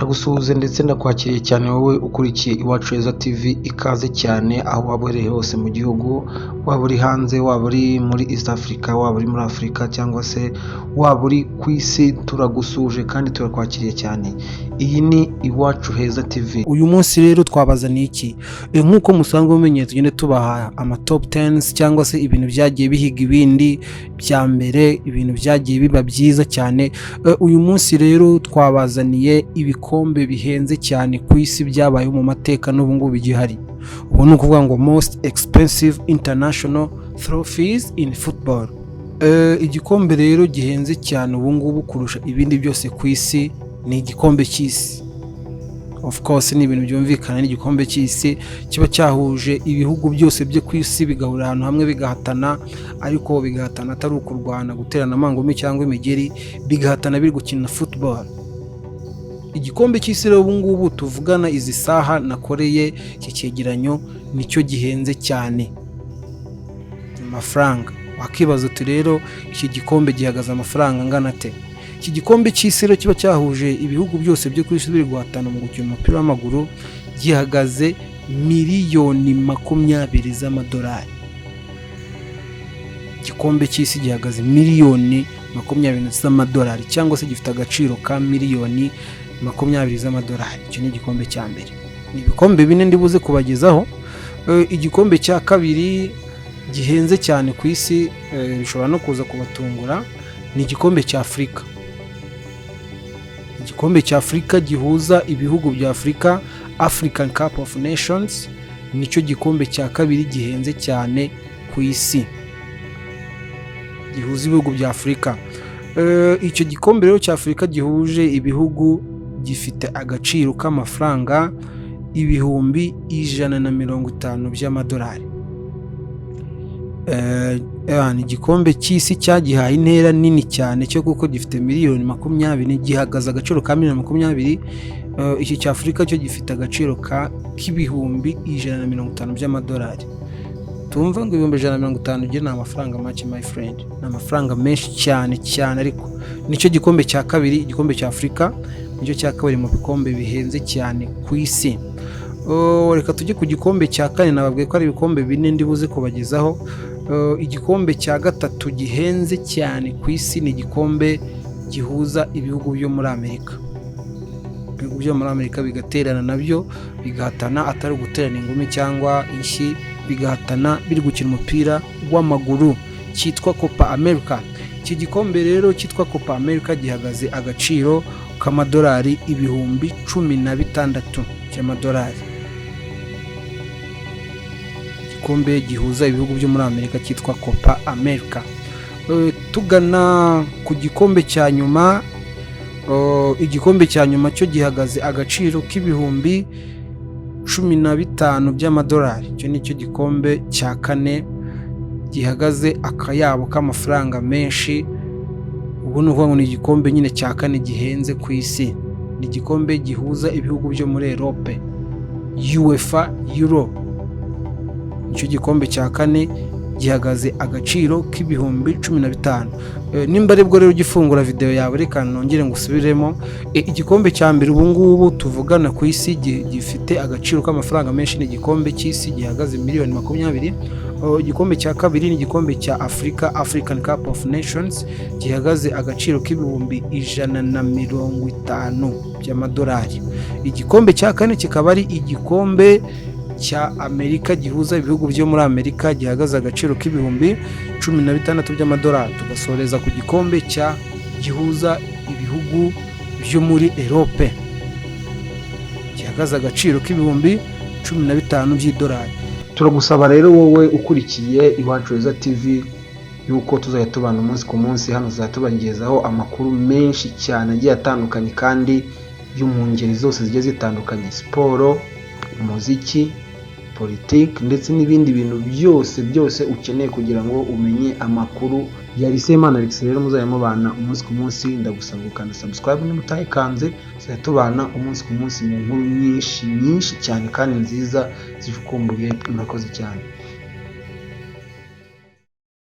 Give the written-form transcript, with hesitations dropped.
Ndagusuhuze ndetse ndakwakiriye cyane wowe ukurikiye Iwacu Heza TV, ikaze cyane aho waba uherereye hose mu gihugu, waba uri hanze, waba uri muri East Africa, waba uri muri Afurika cyangwa se waba uri ku isi, turagusuhuje kandi turakwakiriye cyane. Iyi ni Iwacu Heza TV. Uyu munsi rero twabazaniye iki? Nk'uko musanzwe mumenyereye, tugenda tubaha ama top 10 cyangwa se ibintu byagiye bihiga ibindi bya mbere, ibintu byagiye biba byiza cyane. Uyu munsi rero twabazaniye ibikombe bihenze cyane ku isi byabayeho mu mateka n'ubu ngubu bigihari. Ubu ni ukuvuga ngo most expensive international trophies in football. Igikombe rero gihenze cyane ubu ngubu kurusha ibindi byose ku isi ni igikombe cy'isi. Of course, ni ibintu byumvikana, ni igikombe cy'isi kiba cyahuje ibihugu byose byo ku isi, bigahurira ahantu hamwe bigahatana, ariko bigahatana atari ukurwana, guterana amangumi cyangwa imigeri, bigahatana biri gukina football. Igikombe cy'isi rero ubu ngubu tuvugana, izi saha nakoreye iki cyegeranyo, nicyo gihenze cyane mu mafaranga. Wakibaza uti: "Rero iki gikombe gihagaze amafaranga angana ate?" Iki gikombe cy'isi rero kiba cyahuje ibihugu byose byo ku isi biri guhatana mu gukina umupira w'amaguru gihagaze miliyoni 20 z'amadolari. Igikombe cy'isi gihagaze miliyoni 20 z'amadolari cyangwa se gifite agaciro ka miliyoni 20 z'amadolari. Icyo ni igikombe cya mbere. Ni ibikombe bine ndibuze kubagezaho. Igikombe cya kabiri gihenze cyane ku isi, bishobora no kuza kubatungura, ni igikombe cya Afurika. Igikombe cya Afurika gihuza ibihugu bya Afurika, African Cup of Nations, nicyo gikombe cya kabiri gihenze cyane ku isi, gihuza ibihugu bya Afurika. Icyo gikombe rero cya Afurika gihuje ibihugu gifite agaciro k'amafaranga 150,000 by'amadolari. Igikombe cy'isi cyagihaye intera nini cyane cyo, kuko gifite miliyoni 20, gihagaze agaciro ka miliyoni 20. Iki cya Afurika cyo gifite agaciro k'150,000 by'amadolari. Tumva ngo 150,000 byo ni amafaranga make, my friend, ni amafaranga menshi cyane cyane, ariko nicyo gikombe cya kabiri. Igikombe cya Afurika nicyo cya kabiri mu bikombe bihenze cyane ku isi. Oh, reka tujye ku gikombe cya kane. Nababwiye ko ari ibikombe bine ndi buze kubagezaho. Igikombe cya gatatu gihenze cyane ku isi ni igikombe gihuza ibihugu byo muri Amerika. Ibihugu byo muri Amerika bigaterana nabyo bigahatana, atari uguterana ingumi cyangwa inshyi, bigahatana biri gukina umupira w'amaguru, cyitwa Copa America. Iki gikombe rero cyitwa Copa America gihagaze agaciro k'amadolari 16,000 by'amadolari. Igikombe gihuza ibihugu byo muri Amerika cyitwa Copa America. Tugana ku gikombe cya nyuma. Igikombe cya nyuma cyo gihagaze agaciro k'15,000 by'amadolari. Icyo ni cyo gikombe cya kane gihagaze akayabo k'amafaranga menshi. Ubu ni ukuvuga ngo ni igikombe nyine cya kane gihenze ku isi, ni igikombe gihuza ibihugu byo muri Europe, UEFA Euro. Nicyo gikombe cya kane, gihagaze agaciro k'15,000. Nimba aribwo rero ugifungura video yawe, reka nongere ngo usubiremo. Igikombe cya mbere ubu ngubu tuvugana ku isi gifite agaciro k'amafaranga menshi ni igikombe cy'isi gihagaze miliyoni 20. Igikombe cya kabiri ni igikombe cya Afurika, African Cup of Nations, gihagaze agaciro k'150,000 by'amadolari. Igikombe cya kane kikaba ari igikombe cya Amerika gihuza ibihugu byo muri Amerika, gihagaze agaciro k'16,000 by'amadolari. Tugasoreza ku gikombe cya gihuza ibihugu byo muri Europe, gihagaze agaciro k'15,000 by'idolari. Turagusaba rero wowe ukurikiye Iwacu Heza TV yuko tuzajya tubana umunsi ku munsi hano, tuzajya tubagezaho amakuru menshi cyane agiye atandukanye kandi yo mu ngeri zose zigiye zitandukanye: siporo, umuziki, politiki ndetse n'ibindi bintu byose byose ukeneye kugira ngo umenye amakuru. Yari Semana Alex rero, muzajya mubana umunsi ku munsi. Ndagusaba gukanda subscribe niba utayikanze, tuzajya tubana umunsi ku munsi mu nkuru nyinshi nyinshi cyane kandi nziza zicukumbuye. Murakoze cyane.